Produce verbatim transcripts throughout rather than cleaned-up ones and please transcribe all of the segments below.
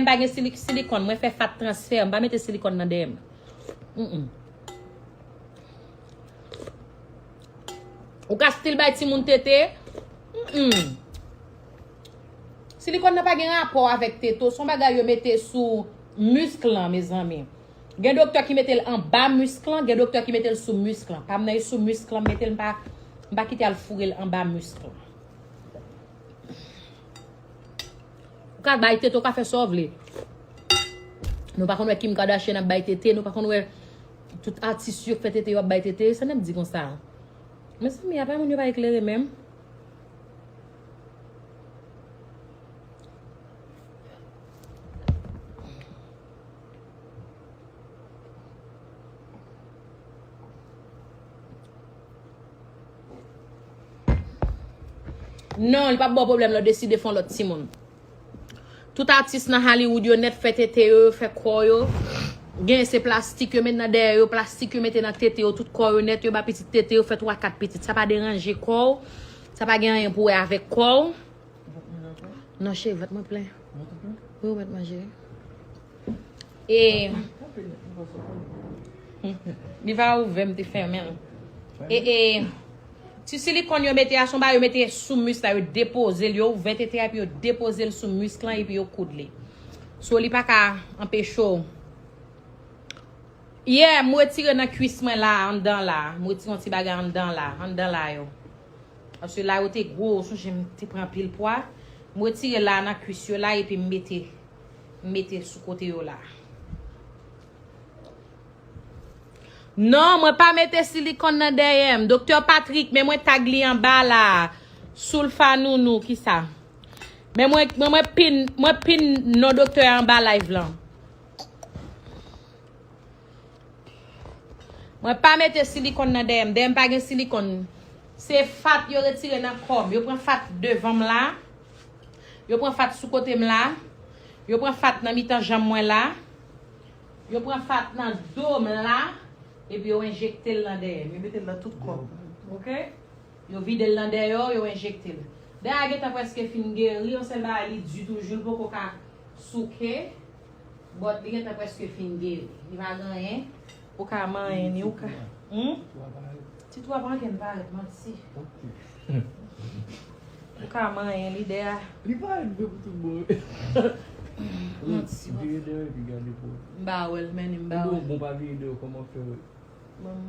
pa gen sili-, silikòn, mwen fè fat transfè, m pa mete silikòn nan dèyè m. Mm-mm. Ou ka still bay timoun tete. Mm-mm. Silikòn nan pa gen rapò avèk tete w. Se yon bagay yo mete sou misk lan, mezanmi. Gen doktè ki mete l anba misk lan, gen doktè ki mete l sou misk lan. Pa m nan e sou misk lan, m mete l, m pa, m pa kite al foure l anba misk lan. Ou ka bay tete, ou ka fè sa w vle. Nou pa konn wè Kim Kardashian ap bay tete, nou pa konn wè tout atis yo k fè tete yo ap bay tete. Sa n ap di konsa? Mezanmi, apa moun yo pa eklere menm? Non, li p ap ba w pwoblèm lè w deside fè yon lòt timoun. Tout atis nan Hollywood yo nèt fè tete yo, yo fè kò yo. Gen se plastik yo met nan dèyè yo, plastik yo mete nan tete yo, tout kò yo nèt, yo ba pitit tete yo, fè twa kat pitit. Sa pa deranje kò w, sa pa gen anyen pou wè avèk kò w. Non, cheri, vant mwen plen. Wi, ou mèt manje. E li pa ouvè, m te fèmen l. E, e ti silikòn yo mete a, se yon bagay yo mete sou misk la, yo depoze l, yo ouvè tete a, epi yo depoze l sou misk lan, epi yo koud li. So, li pa ka anpeche w. Yè, m retire nan kwis mwen la, anndan la. M retire yon ti bagay anndan la, anndan la yo. Paske la yo te gwo, ou sonje m te pran anpil pwa. M retire la nan kwis yo la, epi m mete, m mete sou kote yo la. Non, mwen pa mete silikòn nan dèyè m. Doktè Patrick, men mwen tag li anba la. Soulfa Nounou, kisa? Men mwen, mwen, mwen pin, mwen pin non doktè a anba live lan. Mwen pa mete silikòn nan dèyè m. Dèyè m pa gen silikòn. Se fat yo retire nan kò m. Yo pran fat devan m la. Yo pran fat sou kote m la. Yo pran fat nan mitan janm mwen la. Yo pran fat nan do m la. Epi yo enjekte l nan dèyè m. Yo mete l nan tout kò m. Oke? Yo vide l nan dèyè w, yo enjekte l. Dèyè a gentan prèske fin geri, yon sèl bagay li di toujou, l poko ka souke, but li gentan prèske fin geri. Li pa gen anyen, ou ka manyen ni, ou ka. Hmm? Ti twou a pa ankenn parèt, manti. Ou ka manyen li dèyè a. Li parèt vre pou tout bon. Manti. Vire dèyè epi gade pou. M pa wè l, men m pa wè l. Bon, pa vire dèyè, kòman fè wè? Bon.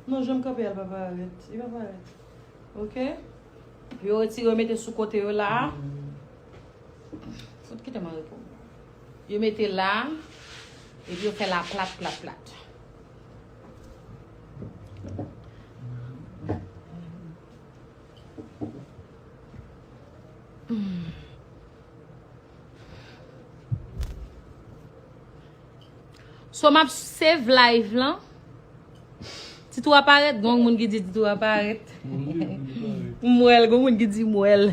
Non, jan m kanpe a, l pa parèt. Li pa parèt. Oke? Yo retire, yo mete sou kote yo la. Fout kite m an repo. Yo mete la. Epi yo fè la plat, plat, plat. So, m ap save live lan. Ti twou a parèt, gon moun ki di ti twou a parèt. M wè l, gon moun ki di m wè l.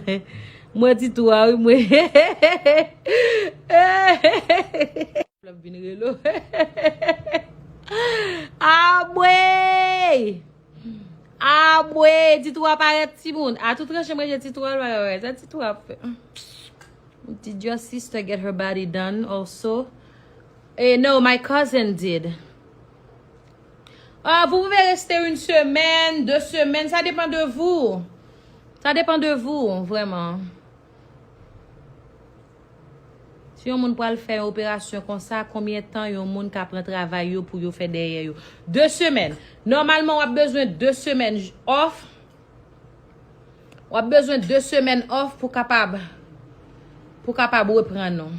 M wè ti twou a, wi, m wè. L ap vin rele w. Abwe! Abwe! Ti twou a parèt, timoun. A tout tranche, mwen, ti twou a, l pa parèt. Sa ti twou a ap fè? Did your sister get her body done also? Eh, no, my cousin did. Ah, vous pouvez rester une semaine, deux semaines, ça dépend de vous. Ça dépend de vous, vraiment. Si yon moun pral fè yon operasyon konsa, konbyen tan yon moun ka pran travay yo pou yo fè dèyè yo? De semèn. Nòmalman, w ap bezwen de semèn off. W ap bezwen de semèn off pou kapab, pou kapab reprann ou.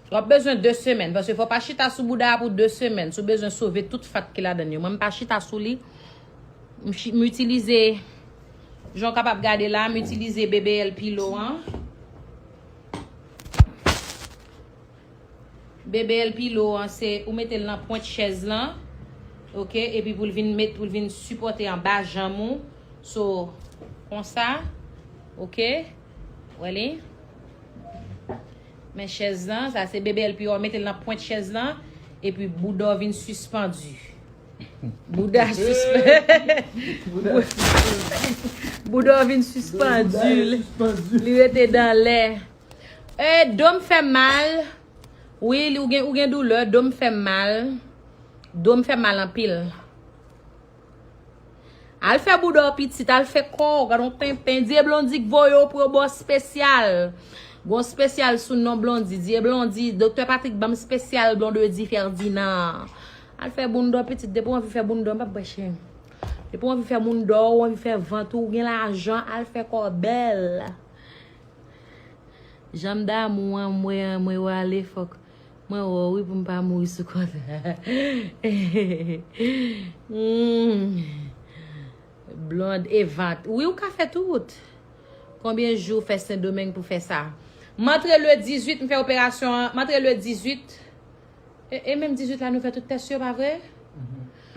W ap bezwen de semèn, paske fò w pa chita sou bouda a pou de semèn. Si w bezwen sove tout fat ki ladan l yo. Mwen, m pa chita sou li. M chi-, m itilize, jan w kapab gade la, m itilize B B L pillow an. B B L pillow an, se ou mete l nan pwent chèz lan, oke, epi pou l vin met, pou l vin sipòte anba janm ou. So, konsa, oke, wè li. Men chèz lan, sa se B B L pillow, ou mete l nan pwent chèz lan, epi bouda w vin sispann. Bouda sispann. Bouda vin sispann. Li rete dan lè. E, do m fè mal. Wi, li, ou gen, ou gen doulè. Do m fè mal. Do m fè mal anpil. Al fè bouda w pitit, al fè kò w, gad yon tenten. Dye Blondy k voye w pou yo ba w spesyal. Gon spesyal sou non Blondy. Dye Blondy, Doktè Patrick ban m spesyal Blondedy Ferdinand. Al fè bounda w pitit, depi w anvi fè bounda w, m p ap bwè chen. Depi w anvi fè bounda w, ou anvi fè vant ou, ou gen lajan, al fè kò w bèl. Jan m damou an, mwen, mwen rale, fòk mwen wè w wi pou m pa mouri sou kont. Hmm. Blonde e vant. Wi, ou ka fè tout. Konbyen jou w fè Sendomeng pou fè sa? M antre le dizuit, m fè operasyon an. M antre le dizuit. E, e menm dizuit la, nou fè tout tès yo, pa vre?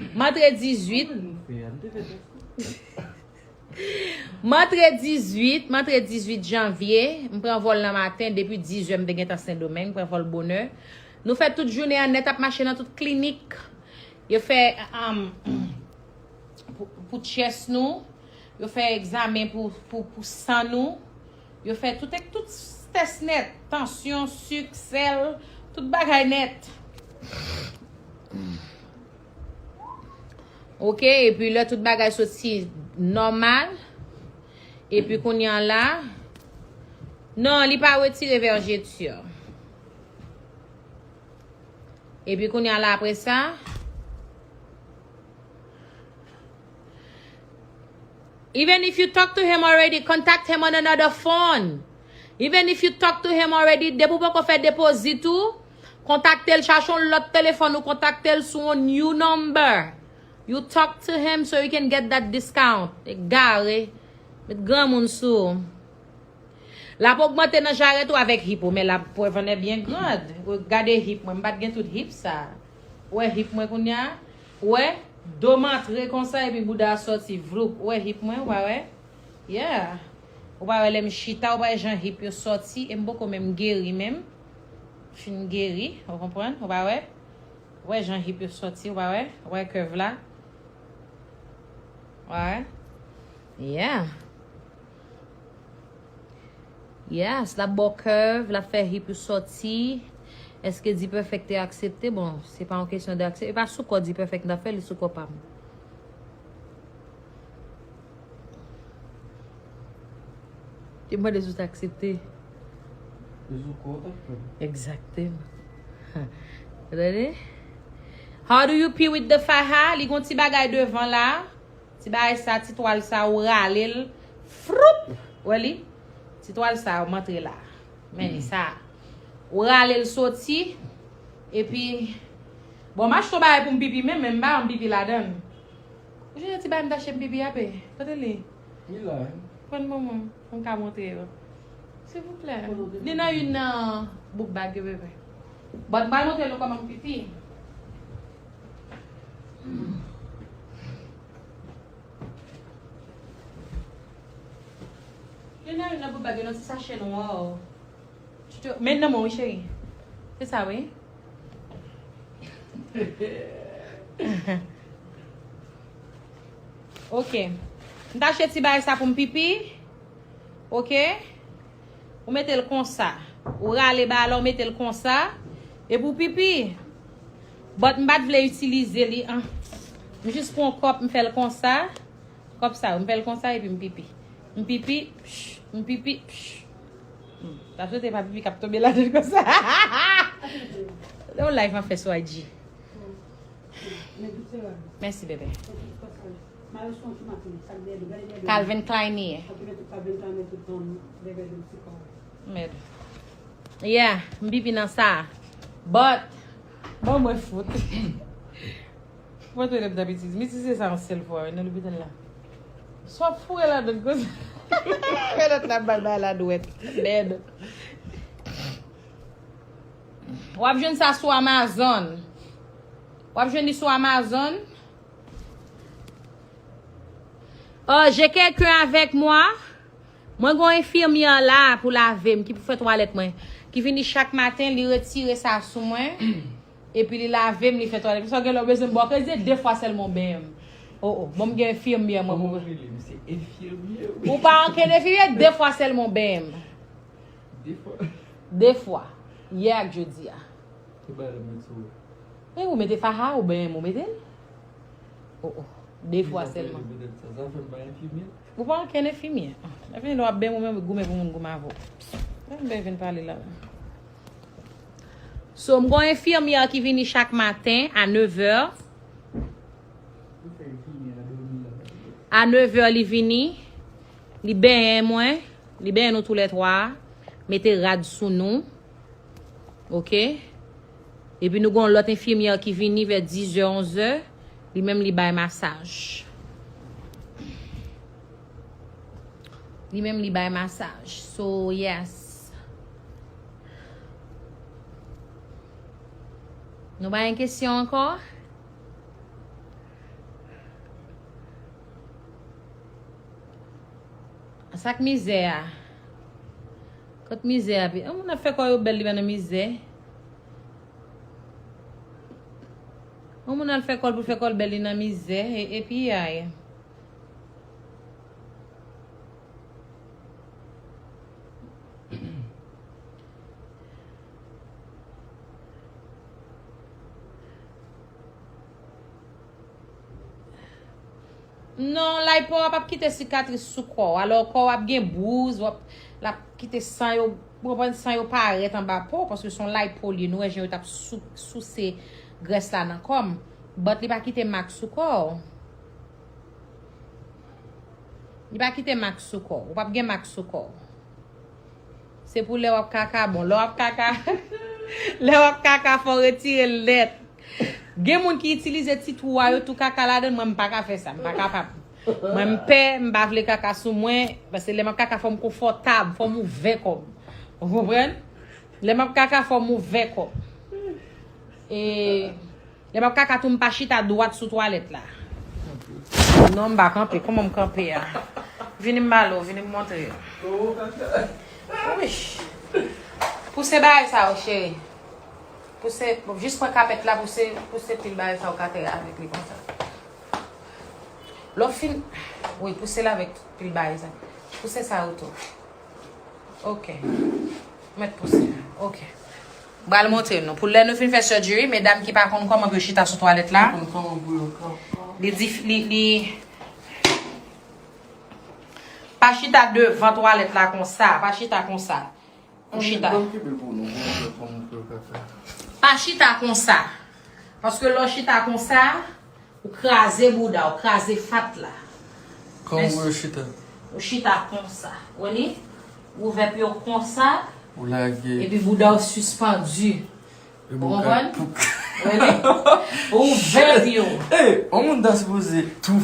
M antre dizuit. M antre dizuit, m antre dizuit janvye. M pran vòl nan maten, depi dizuit m te gentan Sendomeng, m pran vòl bonè. Nou fè tout jounen an nèt ap mache nan tout klinik. Yo fè, um, pou, pou chest nou, yo fè egzamen pou, pou, pou san nou, yo fè tout, tout tès nèt, tansyon, sik, sèl, tout bagay nèt. Oke, epi lè tout bagay soti nòmal, epi kounye a la, non, li pa retire vèjeti. Epi kounye a la apre sa, even if you talk to him already, contact him on another phone. Even if you talk to him already, depi w poko fè depozit ou, kontakte l, chache yon lòt telefòn ou kontakte l sou yon new number. You talk to him so you can get that discount. Egare. Met granmoun sou ou. L ap ogmante nan jarèt ou avèk hip ou, men l ap pwè vannè byen grand. Ou gade hip mwen, m pa t gen tout hip sa. Ou wè hip mwen kounye a? Ou wè? Do m antre konsa epi bouda a sòti vloup. Ou wè hip mwen, ou pa wè? Yeah. Ou pa wè lè m chita, ou pa wè jan hip yo sòti, e m poko menm geri menm. Fin geri, ou konprann? Ou pa wè? Ou wè jan hip yo sòti, ou pa wè? Ou wè curve la? Ou pa wè? Yeah. Yes, l ap ba w curve, l ap fè hip ou sòti. Èske D-Perfect te aksepte? Bon, se pa yon kesyon de aksepte. E pa sou kò D-Perfect m t ap fè, li sou kò pa m. Te mande si w t aksepte. Li sou kò w t ap fè. Egzakteman. Tande? How do you pee with the faja? Li gon ti bagay devan la. Ti bagay sa, ti twal sa, ou rale l. Froup! Wè li? Ti twal sa, ou antre la. Men li sa. Ou rale l soti. Epi, bon, m achte yon bagay pou m pipi menm, men m pa janm pipi ladan l. Ou jwenn yon ti bagay m tache m pipi a pe? Kote li? Li la, wi. Pran l ban mwen, pou m ka montre yo. Silvouplè. Li nan youn nan book bag yo, bebe. But m pral montre nou kòman m pipi. Li nan youn nan book bag yo, nan ti sache nwa. Chouchou, men nan men w wi, cheri. Se sa, wi. Ok. M t achte ti bagay sa pou m pipi. Ok. Ou mete l konsa. Ou rale bagay la, ou mete l konsa. Epi w pipi. But m pa t vle itilize li, an. M jis pran yon kòp, m fè l konsa. Kòb sa yo, m fè l konsa epi m pipi. M pipi, pch, m pipi, pch. Hmm, ta swete pa pipi k ap tonbe ladan konsa. Se yon live m ap fè sou I G. Mèsi, bebe. Calvin Klein ye. Mèd. Yeah, m pipi nan sa. But, bon, mwen fout. Mwen te lè m t ap itilize. M itilize sa yon sèl fwa, wi, nan lopital la. Sa w ap foure ladan konsa. Fè lòt la bal bay la dwèt. Dead. W ap jwenn sa sou Amazon. W ap jwenn li sou Amazon. Oh, j'ai quelqu'un avec moi. Mwen gen yon enfimyè la pou lave m, ki pou fè twalèt mwen. Ki vini chak maten, li retire sa sou mwen. Epi li lave m, li fè twalèt. Sa gen lè w bezwen m ba w kredi, de fwa sèlman w benyen m. Oh, oh. Bon, m gen enfimyè mwen pou. Kòman w rele m? Se enfimyè, wi. Ou pa ankenn enfimyè, de fwa sèlman w benyen m. De fwa. De fwa. Yè ak jodi a. Ki bagay la mwen sou. E ou mete faha, ou benyen m, ou mete l. Oh, oh. De fwa sèlman. Sa, sa fè m pa enfimyè. Ou pa ankenn enfimyè. Enfimyè, lè w ap benyen m, ou menm goumen pou moun goumen avè w. Lè m vin pale la. So, m gon enfimyè ki vini chak maten a nèv è. A nèv è li vini, li benyen mwen, li benyen nou toulètwa, mete rad sou nou. Oke? Epi nou gon lòt enfimyè ki vini vè diz è, onz è, li menm li bay masaj. Li menm li bay masaj. So, yes. Nou pa gen kesyon ankò? Sa k mizè a? Kot mizè a pi? Yon moun ap fè kò yo bèl, li pa nan mizè. Yon moun al fè kò l pou fè kò l bèl, li nan mizè. E, epi ay. Non, lay pa w ap kite sikatris sou kò w. Alò, kò w ap gen bouz, w ap, l ap kite san yo, w konprann, san yo parèt anba po, paske se yon lay po li ye. Nou wè jan yo t ap sou, souse grès la nan kò m. But li pa kite mak sou kò w. Li pa kite mak sou kò w. Ou p ap gen mak sou kò w. Se pou lè w ap kaka bon. Lè w ap kaka, lè w ap kaka, fò w retire l nèt. Gen moun ki itilize ti twou a yo tou kaka ladan l, mwen m pa ka fè sa, m pa kapab. Mwen m pè, m pa vle kaka sou mwen, paske lè m ap kaka fò m konfòtab, fò m ouvè kò m. Ou konprann? Lè m ap kaka fò m ouvè kò m. E lè m ap kaka tou m pa chita dwat sou twalèt la. Non, m pa kanpe. Kòman m kanpe a? Vini m ba l ou, vini m montre w. Wi. Pouse bagay sa yo, cheri. Pouse, jis pran kapèt la, pouse, pouse pil bagay sa yo k atè avèk li konsa. Lè w fin, wi, pouse l avèk pil bagay sa. Pouse sa yo tou. Ok. Mèt pouse. Ok. M pral montre nou. Pou lè nou fin fè surgery, medam ki pa konn kòman pou yo chita sou twalèt la, Konn kòman pou yo kanpe. Li di, li, li, pa chita devan twalèt la konsa, pa chita konsa. Ou chita. Ban m kenbe l pou nou, pou nou wè kòman pou yo ka fè. Pa chita konsa. Paske lè w chita konsa, ou kraze bouda, ou kraze fat la. Kòman pou yo chita? Ou chita konsa. Ou li? Ou ouvè pye w konsa. Ou lage. Epi bouda w sispann. Ou konprann? Ou ouvè pye w. Ey, yon moun ta sipoze tou